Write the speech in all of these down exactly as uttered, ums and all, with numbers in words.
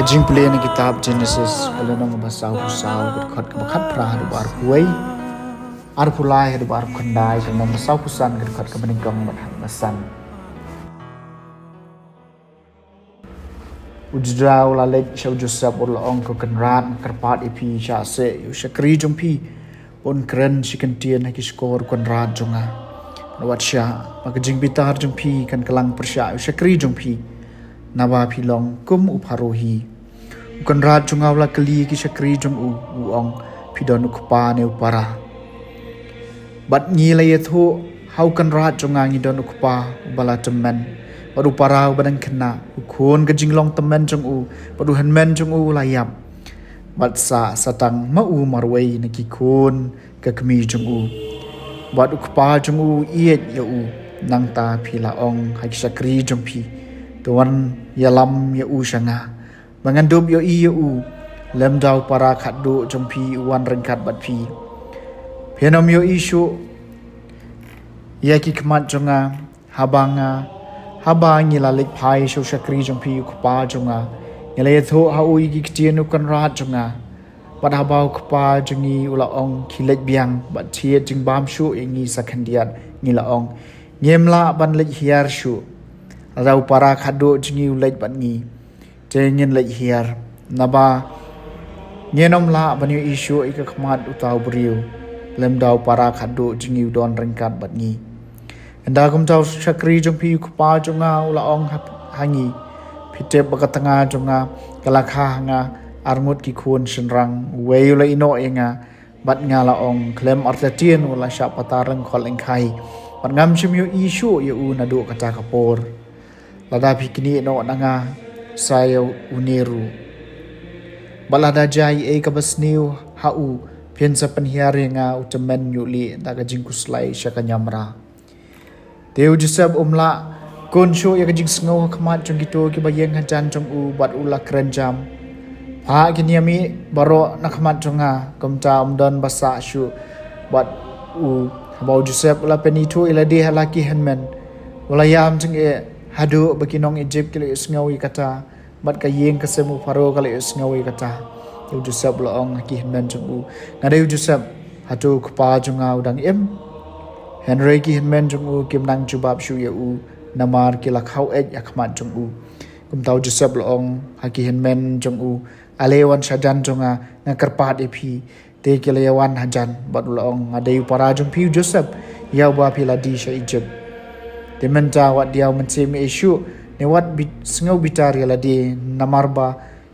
Jingpule na kitab Genesis, ka lynnong ba saw phew saw, ka dkhot kaba khatphra haduh ba arphew wei, arphew lai haduh ba arphew khyndai, ka lynnong ba saw phew san, ka dkhot kaba nyngkong bad kaba san. U Judah u la leit sha u Joseph, u la ong, Ko Kynrad, nga kyrpad ïa phi, shah seh ïa u shakri jong phi un kren shi kyntien ha ki shkor u kynrad jong nga. Wat shah, ba ka jingbitar jong phi kan kylla pyrshah ïa u shakri jong phi, naba phi long kum u Pharaoh hi. U kynrad jong nga u la kylli ïa ki shakri jong u, u ong, Phi don u kpa ne u para? Bad ngi la ïathuh, ha u kynrad jong nga ngi don u kpa uba la tymmen, bad u para uba dang khynnah, u khun ka jinglong tymmen jong u, bad u hynmen jong u u la ïap. Bad sa, sa tang ma u marwei na ki khun ka kmie jong u. Bad u kpa jong u u ïeit ïa u, nangta phi la ong ha ki shakri jong phi, To wan ïalam ïa u sha nga, ba ngan dup ïohi ïa u, lymda u para khadduh jong phi u wan ryngkat bad phi. Phin ym ïohi shuh ïa ki khmat jong nga, haba nga, haba ngi la leit phai sha u shakri jong phi, u kpa jong nga, ngi la ïathuh ha u ïa ki ktien u kynrad jong nga. Bad haba u kpa jong ngi u la ong, Khie leit biang bad thied jingbam shuh ïa ngi sa khyndiat, ngi la ong, Ngim lah ban leit hiar shuh. Lada u para khadduh jong ngi u leit bad ngi, te ngin leit hiar, naba ngin ym lah ban ïohi shuh ïa ka khmat uta u briew, lymda u para khadduh jong ngi u don ryngkat bad ngi. Ynda kumta u shakri jong phi, u kpa jong nga, u la ong ha, ha ngi, Phi tip ba ka tnga jong nga ka la kha ha nga arngut ki khun shynrang, uwei u la ïehnoh ïa nga, bad nga la ong, Khlem artatien u la shah patar lyngkhot lyngkhai, bad ngam shym ïohi shuh ïa u naduh kata ka por. Lada phi knieh noh na nga, sa ïa une ruh. Bad lada jia ei ei kaba sniew ha u, phin sa pynhiar ïa nga u tymmen ñiuhlieh da ka jingkhuslai sha ka ñiamra. Te u Joseph um lah kun shuh ïa ka jingsngew ha khmat jong kito kiba ïeng hajan jong u, bad u la kren jam, Phah ki niam ïeh baroh na khmat jong nga, kumta ym don ba sah shuh. Bad u, haba u Joseph u la pynithuh ïa lade ha la ki hynmen, u la ïam jingeh haduh ba ki nong Ijipt ki la ïohsngew ïa kata, bad ka ïing ka sem u Pharaoh ka la ïohsngew ïa kata. Te u Joseph u la ong ha ki hynmen jong u, Nga dei u Joseph, hato u kpa jong nga u dang im? Hynrei ki hynmen jong u kim nang jubab shuh ïa u, namar ki la khaw-eit ha khmat jong u. Kumta u Joseph u la ong ha ki hynmen jong u, Ale wan shajan jong nga, nga kyrpad ïa phi. Te ki la ïa wan hajan, bad u la ong, Nga dei u para jong phi u Joseph, ïa uba phi la die sha Ijipt. Te mynta wat diaw mynsiem ei ei shuh, ne wat bi-, sngew bitar ïa lade, namar ba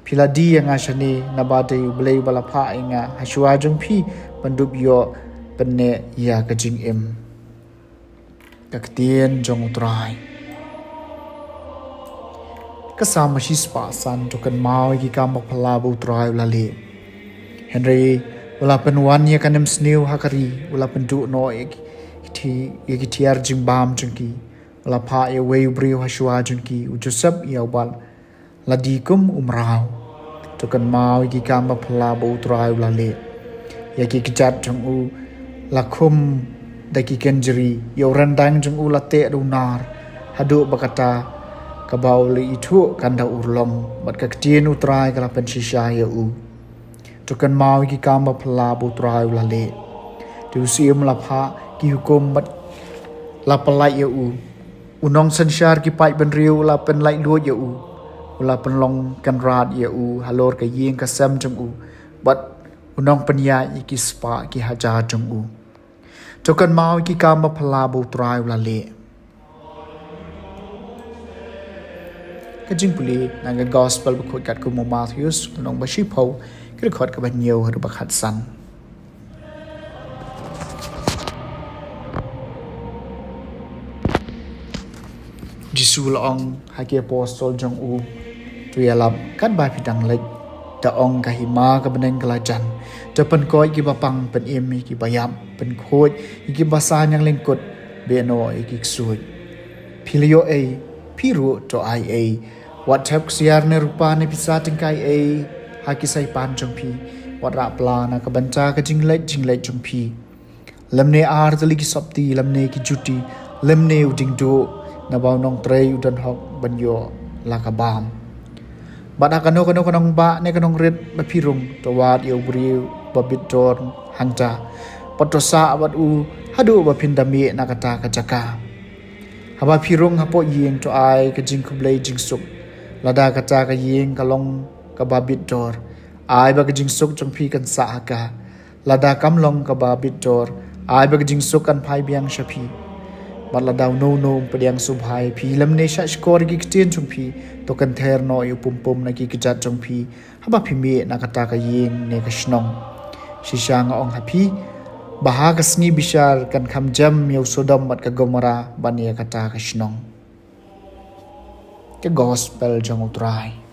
phi la die ïa nga shane, naba dei U Blei uba la phah ïa nga ha shuwa jong phi ban dup ïoh pynneh ïa ka jingim. Ka ktien jong U Trai. Ka Salm shispah san. To kynmaw ïa ki kam ba phylla ba U Trai u la leh. Hynrei u la pynwan ïa ka nemsniew ha ka ri, u la pynduh noh ïa ki thi-, ïa ki thiar jingbam jong ki. U la phah ïa uwei u briew ha shuwa jong ki, u Joseph ïa uba la die kum u mraw. To kynmaw ïa ki kam ba phylla ba U Trai u la leh. Ïa ki kjat jong u la khum da ki kynjri, ïa u ryndang jong u la teh da u nar, haduh ba kata kaba u la ithuh kan da urlong, bad ka ktien U Trai ka la pynshisha ïa u. To kynmaw ïa ki kam ba phylla ba U Trai u la leh. Te u Syiem u la phah ki hukum bad la pyllait ïa u. U nongsynshar ki paid bynriew u la pynlait luid ïa u. U la pynlong kynrad ïa u halor ka ïing ka sem jong u, bad u nongpynïaid ïa ki spah ki hajar jong u. To kynmaw ïa ki kam ba phylla ba U Trai u la leh. Ka jingpule na ka Gospel bakhuid katkum u Mathaios, lynnong ba shiphew, ka dkhot kaba hynñiew haduh ba khatsan. Jisu u la ong ha ki apostol jong u, To ïalap katba phi dang leit. To ong, Ka hima ka bneng ka la jan. To pynkoit ïa kiba pang, pynim ïa kiba ïap, pynkhuid ïa kiba sah ñianglyngkut, beh noh ïa ki ksuid. Phi la ïoh ei, phi ruh to ai ei. Wat thep ksiar ne rupa ne pisa tyngkai ei ha ki saipan jong phi. Wat rah pla na ka bynta ka jingleit jingleit jong phi, lymne ar tylli ki sopti, lymne ki juti, lymne u diengduh, naba u nongtrei u don hok ban ïoh la ka bam. Bad ha kano kano ka nongbah ne ka nongrit ba phi rung, to wad ïa u briew ba bit dor hangta, bad to sah bad u haduh ba phin da mih na kata ka jaka. Haba phi rung hapoh ïing, to ai ka jingkhublei jingsuk. Lada kata ka ïing ka long kaba bit dor, ai ba ka jingsuk jong phi kan sah ha ka. Lada kam long kaba bit dor, ai ba ka jingsuk kan phai biang sha phi. Bad lada uno uno um pdiang sngewbha ïa phi lymne shahshkor ïa ki ktien jong phi, to kynther noh ïa u pumpum na ki kjat jong phi haba phi mih na kata ka ïing ne ka shnong. Shisha nga ong ha phi ba ha ka sngi bishar kan kham jem ïa u Sodom bad ka Gomorrah ban ïa kata ka shnong. Ka Gospel jong U Trai.